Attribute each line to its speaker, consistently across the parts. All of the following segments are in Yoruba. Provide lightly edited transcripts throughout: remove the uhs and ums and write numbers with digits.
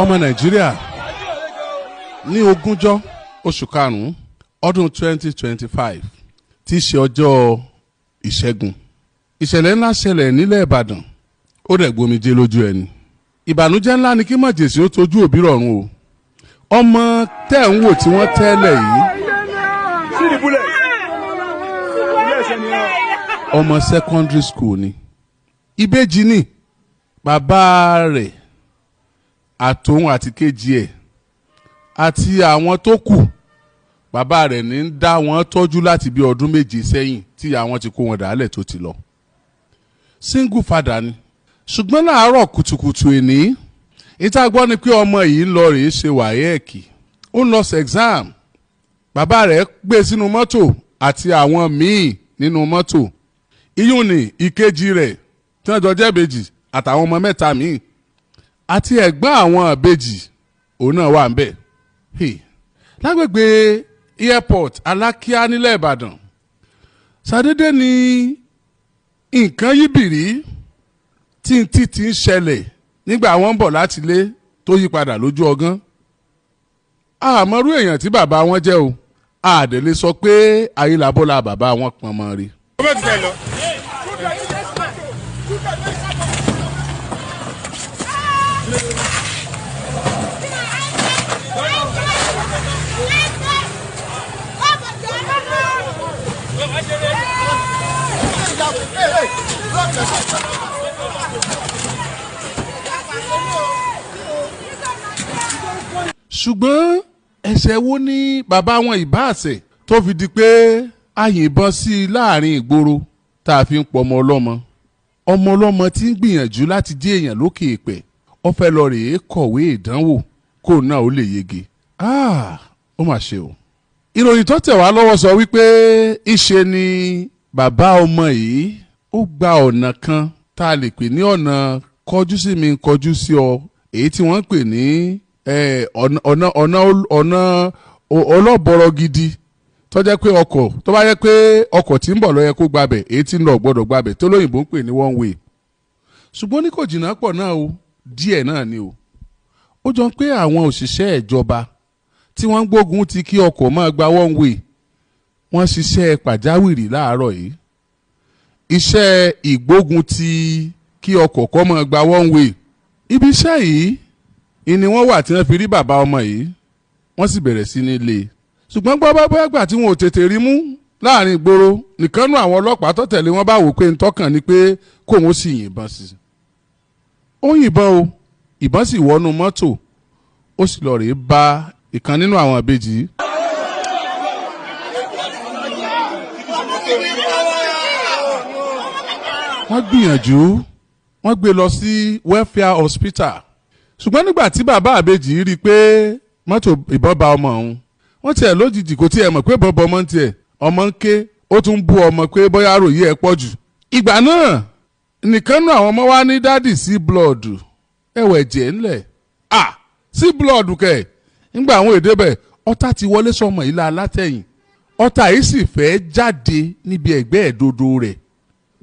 Speaker 1: Ọmọ Nàìjíríà, ní 20 oṣù karùn-ún ọdún 2025, tí í ṣe ọjọ́ Ìṣẹ́gun, ìṣẹ̀lẹ̀ ńlá ṣẹlẹ̀ nílẹ̀ Ìbàdàn. Ó dẹ̀ gbomijé lójú ẹni. Ìbànújẹ́ ńlá ni kí mọ̀jèsí ó tójú òbí rọ̀run o. Ọmọ tẹ́ ń wò tí wọ́n tẹ́lẹ̀ yìí,
Speaker 2: See the bullet. Bullet ṣe ni ẹ.
Speaker 1: ọmọ secondary school ni. Ìbejì ni. Bàbá rẹ̀ àtòun àti kejì ẹ̀ àti àwọn tó kù, bàbá rẹ̀ ní ń dá wọn tọ́jú láti bí ọdún 7 sẹ́yìn tí ìyá wọn ti kó wọn dàálẹ̀ tó ti lọ. Single father ni. Ṣùgbọ́n láàárọ̀ kùtùkùtù èní, ìta gbọ́ ni pé ọmọ yìí ń lọ rèé ṣe WAEC, ó ń lọ sí exam. Bàbá rẹ̀ gbé sínú mọ́tò àti àwọn míì nínú mọ́tò, iyún ní ìkejì rẹ̀ tí wọ́n jọ jẹ́ ìbejì, àtàwọn ọmọ mẹ́ta míì, àti ẹ̀gbọ́n àwọn ìbejì, òun náà wà ń bẹ̀. Hey, lágbègbè airport Alákíá nílẹ̀ Ìbàdàn, ṣàdédé ni nǹkan yí bìrí tí n tí ti ń ṣẹlẹ̀ nígbà wọ́n ń bọ̀ láti ilé tó yí padà lójú ọgán. Àmọ́rú èèyàn tí bàbá wọn jẹ́ o, àdèlè sọ pé ayélabọ́lá bàbá wọn pọn mọ́ rí.
Speaker 2: Ó bẹ́ẹ̀ ti tẹ̀ lọ.
Speaker 1: Ṣùgbọ́n ẹ̀ṣẹ̀ wo ni bàbá wọn ìbá àṣẹ tó fi di pé a yìnbọn sí i láàrin ìgboro tá a fi ń pọ ọmọ ọlọ́mọ? Ọmọ ọlọ́mọ tí ń gbìyànjú láti jẹ́ èèyàn lókè èèpẹ̀, ó fẹ́ lọ rèé kọ̀wé ìdánwò kó náà ó lè yege. Ah, ó mà ṣe o. Ìròyìn tó tẹ̀ wá lọ́wọ́ sọ wípé ìṣe ni bàbá ọmọ yìí ó gba ọ̀nà kan tá a lè pè ní ọ̀nà kọjú sí mi kọjú sí ọ, èyí tí wọ́n ń pè ní ọ̀nà ọlọ́bọ̀rọ̀ gidi, tó jẹ́ pé ọkọ̀ tó bá yẹ pé ọkọ̀ tí ń bọ̀ ló yẹ kó gbabẹ̀, èyí tí ń lọ gbọ́dọ̀ gbabẹ̀, tó lóyìnbó ń pè ní one way. Ṣùgbọ́n ní kò jìnnà pọ̀ náà o, díẹ̀ náà ni o. Ó jọ pé àwọn òṣìṣẹ́ ìjọba tí wọ́n ń gbógun ti kí ọkọ̀ máa gba one way, wọ́n ṣiṣẹ́ pàjáwìrì láàárọ̀ yìí, iṣẹ́ ìgbógun ti kí ọkọ̀ kó máa gba one way. Ibi iṣẹ́ yìí ni wọ́n wà tí wọ́n fi rí bàbá ọmọ yìí, wọ́n sì bẹ̀rẹ̀ sí ní lé e. Ṣùgbọ́n gbọ́ bá bóyá gbà tí wọn ò tètè rí mú láàrin ìgboro nìkan nú àwọn ọlọ́pàá tó tẹ̀lé wọn bá wò pé ntọ́kàn ni pé kóun ó sì yìnbọn sí i. Ó yìnbọn o, ìbọn sì wọnú mọ́tò, ó sì lọ rèé bá ìkan nínú àwọn ìbejì yìí. Wọ́n gbìyànjú, wọ́n gbé lọ sí welfare hospital. Ṣùgbọ́n nígbà tí bàbá àbejì rí i pé mọ́tò ìbọn bá ọmọ òun, wọ́n tiẹ̀ lójijì, kò tiẹ̀ mọ̀ pé ìbọn bọ ọmọ ń tiẹ̀, ọmọ ń ké, ó tún bú ọmọ pé bóyá ròyìn ẹ̀ pọ̀ jù. Ìgbà náà nìkan náà àwọn ọmọ wa ní, "Daddy, see blood, ẹ̀wẹ̀ jẹ́ ńlẹ̀." À see blood kẹ̀. Nígbà àwọn èdè bẹ̀, ọ̀tá ti wọlé sọmọ yìí la látẹ̀yìn. Ọ̀tá yìí sì fẹ́ jáde níbi ẹ̀gbẹ́ ẹ̀dodo rẹ̀,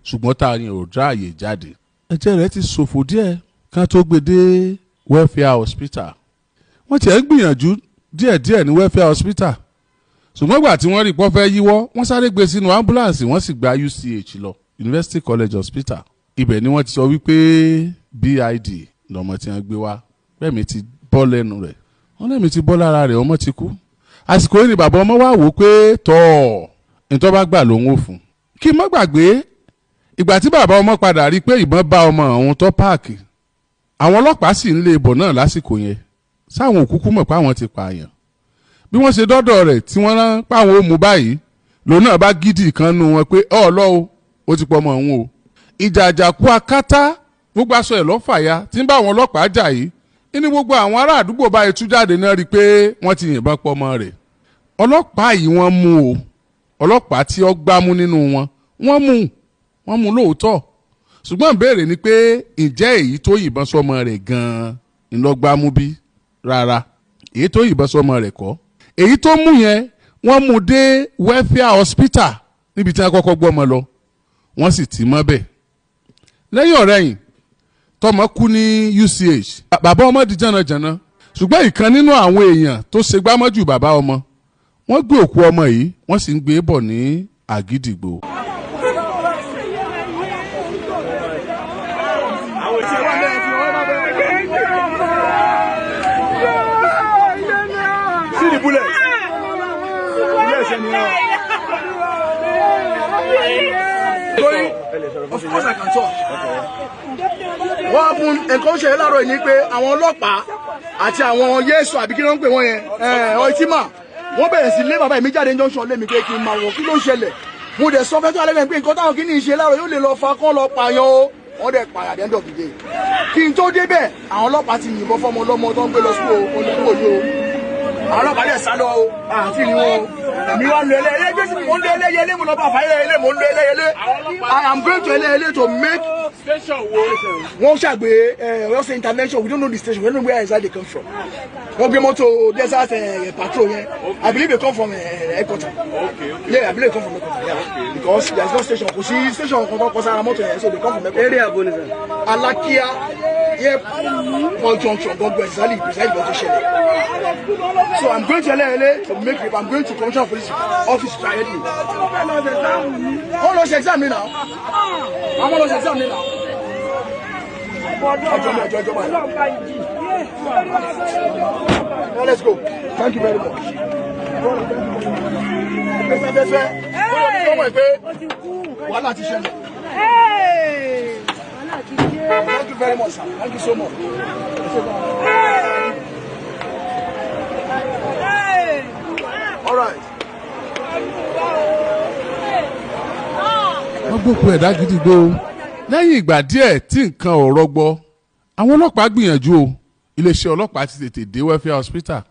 Speaker 1: ṣùgbọ́n tá a yẹn ò ráàyè jáde. Ẹ̀jẹ̀ rẹ̀ ti ṣòfò díẹ̀ kan tó gbé dé welfare hospital. Wọ́n tiẹ̀ ń gbìyànjú díẹ̀díẹ̀ ní welfare hospital, ṣùgbọ́n gbà tí wọ́n rí pọ́ fẹ́ yíwọ́, wọ́n sáré gbé sínú ambulance, wọ́n sì gba UCH lọ, University College Hospital. Ibẹ̀ ni wọ́n ti sọ wípé BID lọ́mọ tí wọ́n gbé wá, bẹ́ẹ̀ mi ti bọ́ lẹ́nu rẹ̀, wọ́n lẹ́mi ti bọ́ lára rẹ̀, ọmọ ti kú. Àsìkò yìí ni bàbá ọmọ wa wò pé tọ́ ntọ́ bá gbà lòun ò fún. Kí n má gbàgbé, ìgbà tí bàbá ọmọ padà rí i pé ìbọn bá ọmọ òun tó park, àwọn ọlọ́pàá sì ń lé ibọ̀ náà lásìkò yẹn, sáwọn òkúkú mọ̀ pé àwọn ti pààyàn. Bí wọ́n ṣe dọ́dọ̀ rẹ̀ tí wọ́n rán páwọn ó mú báyìí, lòun náà bá gidi kan nu wọn pé ọ̀ lọ́ o, ó ti pọ̀ ọmọ òun o. Ìjà àjàkú akátá, gbogbo aṣọ ẹ̀ lọ́fàya tí ń bá àwọn ọlọ́pàá jà yìí ní gbogbo àwọn ará àdúgbò báyìí tú jáde náà rí i pé wọ́n ti yìnbọn pọ̀ ọmọ rẹ̀. Ọlọ́pàá yìí wọ́n mú o. Ọlọ́pàá tí ó gbámú nínú wọn, wọ́n mú, wọ́n mú lóòótọ́. Ṣùgbọ́n ìbéèrè ni pé, ǹjẹ́ èyí tó yìnbọn sọmọ rẹ̀ gan-an ńlọgbámú bí? Rárá, èyí tó yìnbọn sọmọ rẹ̀ kọ́. Èyí tó mú yẹn, wọ́n mú dé welfare hospital níbi tí wọ́n kọ́kọ́ gbọ́mọ lọ, wọ́n sì tì mọ́ bẹ́ẹ̀. Lẹ́yìn ọ̀rẹ́yìn tọmọ kú ní UCH, bàbá ọmọ di jànàjànà. Ṣùgbọ́n ìkan nínú àwọn èèyàn tó ṣe gbámọ́jù bàbá ọmọ, wọ́n gbé òkú ọmọ yìí, wọ́n sì ń gbé bọ̀ ní Àgídìgbò.
Speaker 2: See the bullet. Yes,
Speaker 3: Of course I can talk. What happened? Nǹkan ṣẹlẹ̀ láàárọ̀ yìí ni pé àwọn ọlọ́pàá àti àwọn Yéésù àbí kí ló ń pè wọ́n yẹn, ọ̀ìtìmà, wọ́n bẹ̀rẹ̀ sí lé bàbá mi jáde junction lé mi pé kí n máa wọ̀ kí ló ń ṣẹlẹ̀. Mo dẹ̀ sọ fẹ́ tó alẹ́ pé nǹkan táwọn kí ní í ṣe láàárọ̀ yóò lè lọ fa kán lọ pààyàn o. Wọ́n dẹ̀ pààyàn at the end of the day. Kí n tó débẹ̀, àwọn ọlọ́pàá ti yìnbọn fọ́mọ ọlọ́mọ tó ń gbé lọ sí olùkọ́ yìí o. Àwọn ọlọ́pàá dẹ̀ sá lọ o, àti ìrìn wọn o. Èmi wá lu ẹlẹ́yẹlé, gbèsè mo ń lu ẹlẹ́yẹlé, mo lọ bá àfáyé ẹlẹ́yẹlé, mo ń lu ẹlẹ́yẹlé. I am going to ẹlẹ́yẹlé to make
Speaker 2: Station wo?
Speaker 3: Wọ́n ṣàgbé Ọ̀yọ́ State intervention. We don't know the station, we don't know where exactly they come from. Wọ́n gbé mọ́tò desert patrol yẹn. I believe they come from headquarter. Yeah, I believe they come from headquarter, yeah. Because there is no station, kò sí station kankan kọ sára mọ́tò yẹn, so they come from headquarter.
Speaker 4: Area bo ni sir?
Speaker 3: Alakia Airport junction gbọngbọn, exactly precisely what tó ṣẹlẹ̀. So I'm going to Ẹlẹ́yẹlé to make it. I'm going to Commissioner of Police office directly. Wọ́n lọ ṣe exam mi now. Àwọn lọ ṣe exam mi now. Ẹjọ́ mi, ẹjọ́, ẹjọ́ báyìí. Now let's go. Thank you very much. Fẹ́fẹ́fẹ́, ó mọ̀ pé wàhálà ti ṣẹlẹ̀. Thank you very much, sir. Thank you so much. All right.
Speaker 1: Wọ́n gbókù ẹ̀ d'Ágídìgbò. Lẹ́yìn ìgbà díẹ̀ tí nǹkan ò rọgbọ, àwọn ọlọ́pàá gbìyànjú o. Iléeṣẹ́ ọlọ́pàá ti tètè dé Welfare Hospital.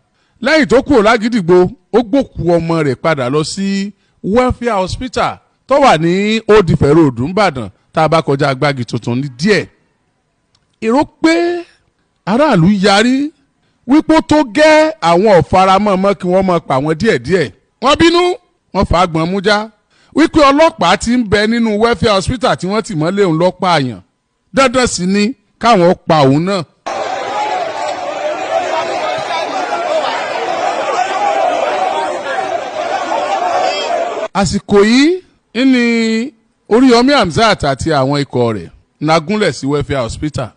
Speaker 1: Lẹ́yìn tó kúrò lágídìgbò, ó gbókù ọmọ rẹ̀ padà lọ sí Welfare Hospital tó wà ní Old Ife Road ńbàdàn, tá a bá kọjá Agbági Tuntun ní díẹ̀. Èrò pé aráàlú yarí wípé ó tó gẹ́, àwọn ọ̀faramọ́ mọ́ kí wọ́n máa pa àwọn díẹ̀díẹ̀. Wọ́n bínú, wọ́n fà á gbọ́n mú já wípé ọlọ́pàá ti ń bẹ nínú Welfare Hospital tí wọ́n tì mọ́lé òun lọ́pàá àyàn, dandan sì ni káwọn pa òun náà. Àsìkò yìí ní Oríyọmí Hamzat àti àwọn ikọ̀ rẹ̀ nagúnlẹ̀ sí Welfare Hospital.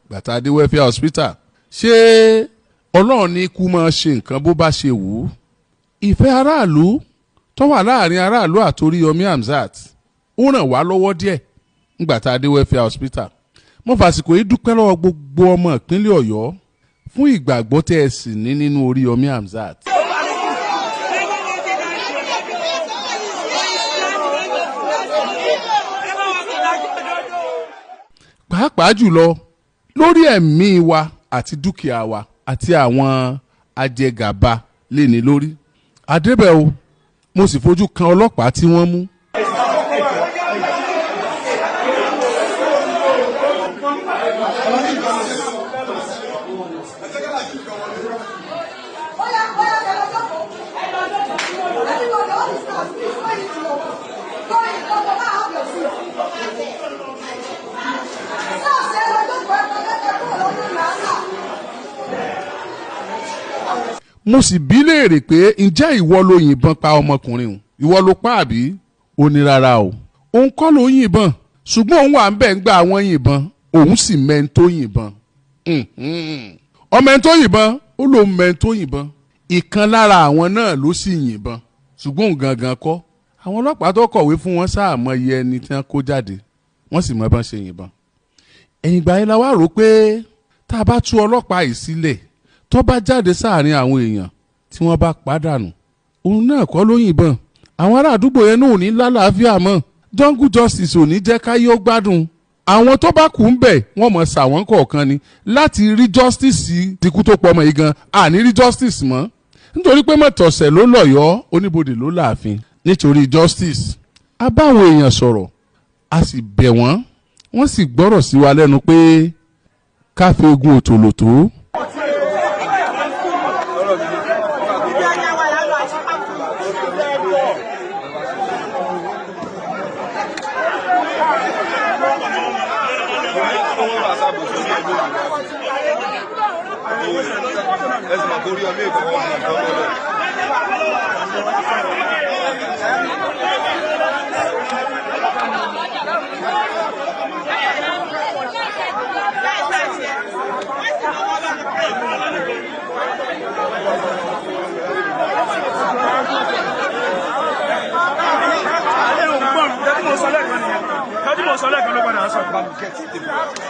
Speaker 1: Gbàtà dé Welfare Hospital, ṣé Ọlọ́run ní kú máa ṣe nǹkan bó bá ṣe wù ú? Ìfẹ́ aráàlú tó wà láàrin aráàlú àtOríyọmí Hamzat ó ràn wá lọ́wọ́ díẹ̀ nígbà tá a dé Welfare Hospital. Mo fàsìkò yìí dúpẹ́ lọ́wọ́ gbogbo ọmọ ìpínlẹ̀ Ọ̀yọ́ fún ìgbàgbọ́ tẹ́ ẹ sì ní nínú Oríyọmí Hamzat. Pàápàá jùlọ lórí ẹ̀mí wa àti dúkìá wa àti àwọn ajẹgàba lé ní lórí. Adébẹ̀ o, mo sì fojú kan ọlọ́pàá tí wọ́n mú. Mo sì bí léèrè pé ǹjẹ́ ìwọ ló yìnbọn pa ọmọkùnrin o, ìwọ ló pa àbí? Ó ní rárá o, òun kọ́ ló yìnbọn, ṣùgbọ́n òun wà ń bẹ̀ ń gbà wọ́n yìnbọn, òun sì mẹ́ni tó yìnbọn. Ọmọ ẹni tó yìnbọn, ó lóun mẹ́ni tó yìnbọn, ìkan lára àwọn náà ló sì yìnbọn, ṣùgbọ́n òun gangan kọ́. Àwọn ọlọ́pàá tó kọ̀wé fún wọn sáà mọ iye ẹni tí wọ́n kó jáde, wọ́n sì mọ bọ́n ṣe yìnbọn. Ẹ̀yìn ìgbà yẹn la wá rò pé tá a bá tú ọlọ́pàá yìí sílẹ̀, tó bá jáde sáàrin àwọn èèyàn tí wọ́n bá pàdánù, òun náà kọ́ ló yìnbọn. Àwọn ará àdúgbò yẹn náà ò ní lálàáfíà mọ́. Jungle justice ò ní jẹ́ káyé ó gbádùn. Àwọn tó bá kú ń bẹ̀ wọ́n mọ̀ sàwọn kọ̀ọ̀kan ni láti rí justice tìkú tó pọ̀ mọ́ yìí gan, àní rí justice mọ́, nítorí pé mọ̀tọ̀sẹ̀ ló lọ́yọ̀ọ́, oníbodè ló láàfin. Nítorí justice, a bá àwọn èèyàn sọ̀rọ̀, a sì bẹ̀ wọ́n, wọ́n sì gbọ́rọ̀ sí wa lẹ́nu pé ká fi ogun òtòlótò.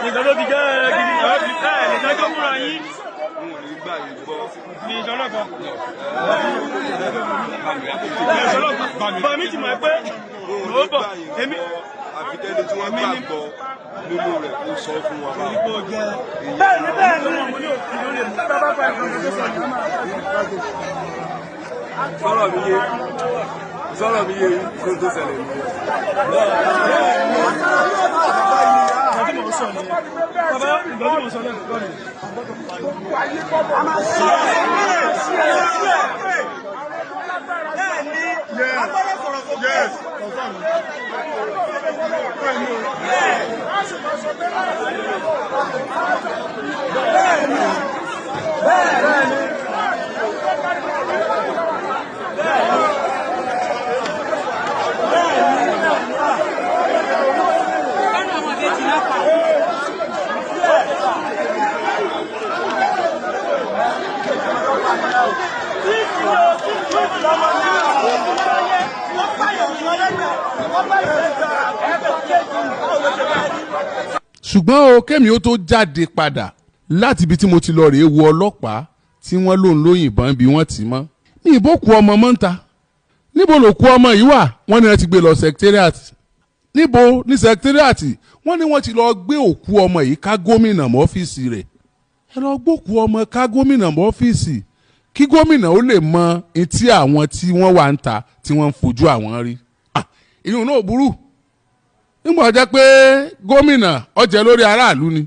Speaker 2: Nǹkan tó ti jẹ́ gidi ẹ̀ lè dájọ́ fúnra yín ní ìṣọlọ́kan. Bọ̀ mi ti mọ̀ pé ó bọ̀ èmi.
Speaker 4: Àfitẹ́ni tí wọ́n gbàgbọ́ nínú rẹ̀ ó sọ fún wa.
Speaker 2: Bẹ́ẹ̀ni bẹ́ẹ̀ni.
Speaker 4: Sọ̀rọ̀ mi yé, sọ̀rọ̀ mi yé kó tó ṣẹlẹ̀ nìyẹn.
Speaker 1: Ṣùgbọ́n o, kémi ó tó jáde padà láti ibi tí mo ti lọ rèé wo ọlọ́pàá tí wọ́n lòun ló yìnbọn bí wọ́n ti mọ́ ní ìbò kú ọmọ mọ́ta. Níbo ló kú ọmọ yìí wà? Wọ́n ní wọ́n ti gbé lọ secretariat. Níbo ní secretariat? Wọ́n ní wọ́n ti lọ gbé òkú ọmọ yìí ká gómìnà mọ́ ọ́fíìsì rẹ̀. Ẹ lọ gbókú ọmọ ká gómìnà mọ́ ọ́fíìsì kí gómìnà ó lè mọ etí àwọn tí wọ́n wà ń ta tí wọ́n ń fojú àwọn rí. Ìyún náà burú nígbà jẹ́ pé gómìnà ó jẹ́ lórí aráàlú ni,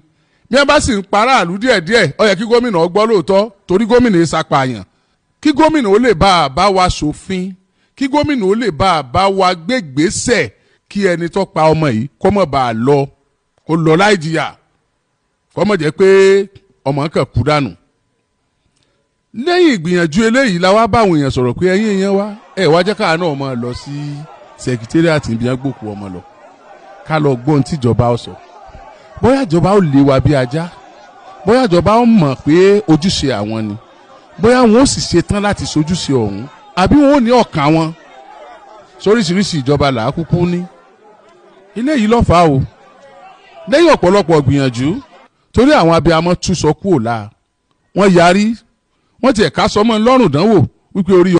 Speaker 1: bí wọ́n bá sì ń pa aráàlú díẹ̀díẹ̀, ó yẹ kí gómìnà ó gbọ́ lóòótọ́, torí gómìnà ìsapààyàn. Kí gómìnà ó lè bá a bá wa ṣòfin, kí gómìnà ó lè bá a bá wa gbégbèsè kí ẹni tó pa ọmọ yìí kó má bàa lọ, kó lọ láì jìyà, kó má jẹ́ pé ọmọ kan kú dànù. Lẹ́yìn ìgbìyànjú eléyìí la wá bá àwọn èèyàn sọ̀rọ̀ pé ẹ̀yin èèyàn wa, ẹ̀ wá jẹ́ káà náà máa lọ sí sẹkítẹ́rìàtì ibi yẹn gbòkú ọmọ lọ, ká lọ gbọ́n tíjọba ó sọ. Bóyá ìjọba ó lé wa bí ajá, bóyá ìjọba ó mọ̀ pé ojúṣe àwọn ni, bóyá wọn ó sì ṣetán láti ṣojúṣe ọ̀hún, àbí wọn ò ní ọ̀kan wọn. Sóríṣiríṣi ìjọba là á kúkú ní. Ilé yìí ló fà á o. Lẹ́yìn ọ̀pọ̀lọpọ̀ gbìyànjú, torí àwọn abiyamọ tú sọ kúò láà, wọ́n yarí, wọ́n tiẹ̀ ká sọmọ lọ́rùn dánwò wípé orí